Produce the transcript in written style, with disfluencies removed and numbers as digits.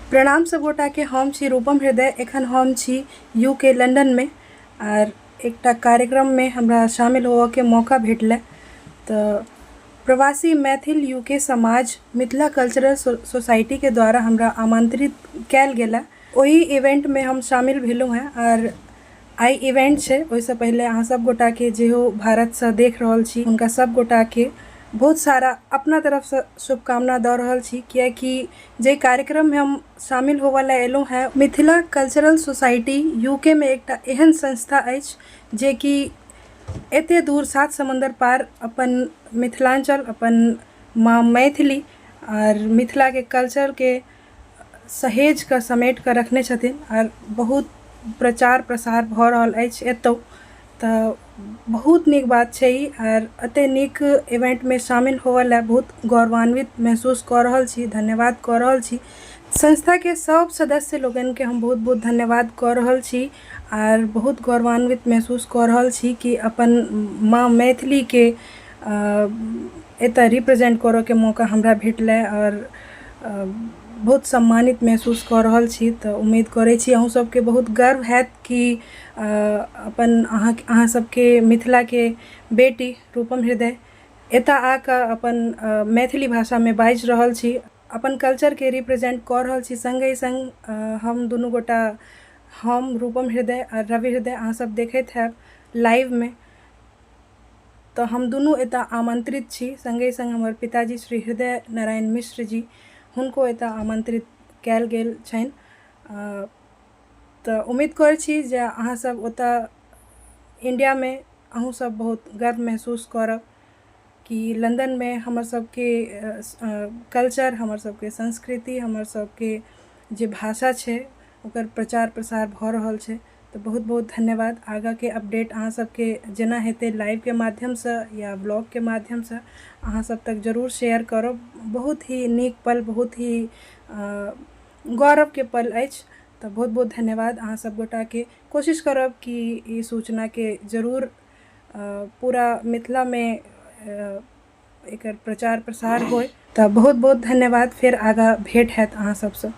प्रणाम सब गोटाके, हम छी रूपम हृदय। एखन हम छी यूके लंदनमे आर एकटा कार्यक्रममे हमरा शामिल होबऽके मौका भेटलै। तऽ प्रवासी मैथिल यूके समाज मिथिला कल्चरल सोसाइटीके द्वारा हमरा आमंत्रित कयल गेल। ओहि इवेंटमे हम शामिल भेलहुँ हेँ आर आइ इवेंट छै, ओहिसँ पहिले अहाँ सब गोटाके जेहो भारतसँ देख रहल छी हुनका सब गोटाके बहुत सारा अपना तरफसँ शुभकामना दऽ रहल छी, किएकि जाहि कार्यक्रममे हम शामिल होबऽ लए एलहुँ हेँ, मिथिला कल्चरल सोसाइटी यूकेमे एकटा एहन संस्था अछि जेकि एते दूर सात समन्दर पार अपन मिथिलाञ्चल, अपन माँ मैथिली आर मिथिलाके कल्चरके सहेज कऽ समेट कऽ रखने छथिन आर बहुत प्रचार प्रसार भऽ रहल अछि एतौ। तऽ बहुत नीक बात छै ई आर एते नीक इवेंटमे शामिल होबऽ लए बहुत गौरवान्वित महसूस कऽ रहल छी, धन्यवाद कऽ रहल छी संस्थाके सब सदस्य लोकनिके। हम बहुत बहुत धन्यवाद कऽ रहल छी आर बहुत गौरवान्वित महसूस कऽ रहल छी कि अपन माँ मैथिलीके एतऽ रिप्रेजेंट करऽके मौका हमरा भेटलै आओर बहुत सम्मानित महसूस कऽ रहल छी। तऽ उम्मीद करै छी अहूँ सबके बहुत गर्व हैत कि अपन अहाँ अहाँ सबके मिथिलाके बेटी रूपम हृदय एतऽ आकऽ अपन मैथिली भाषामे बाजि रहल छी, अपन कल्चरके रिप्रेजेंट कऽ रहल छी। सङ्गहि सङ्ग हम दुनू गोटा, हम रूपम हृदय आओर रवि हृदय, अहाँ सब देखैत हैब लाइवमे, तऽ हम दुनू एतऽ आमंत्रित छी। सङ्गहि सङ्ग हमर पिताजी श्री हृदय नारायण मिश्र जी, हुनको एतऽ आमंत्रित कयल गेल छनि। तऽ उम्मीद करै छी जे अहाँ सब ओतऽ इण्डियामे अहूँ सब बहुत गर्व महसूस करब कि लन्दनमे हमर सबके कल्चर, हमर सबके संस्कृति, हमर सबके जे भाषा छै ओकर प्रचार प्रसार भऽ रहल छै। तऽ बहुत बहुत धन्यवाद। आगाँके अपडेट अहाँ सबके जेना हेतै लाइवके माध्यमसँ या ब्लॉगके माध्यमसँ अहाँ सब तक जरूर शेयर करब। बहुत ही नीक पल, बहुत ही गौरवके पल अछि। तऽ बहुत बहुत धन्यवाद अहाँ सब गोटाके। कोशिश करब कि ई सूचनाके जरूर पूरा मिथिलामे एकर प्रचार प्रसार होइ। तऽ बहुत बहुत धन्यवाद, फेर आगाँ भेँट हैत अहाँ सबसँ।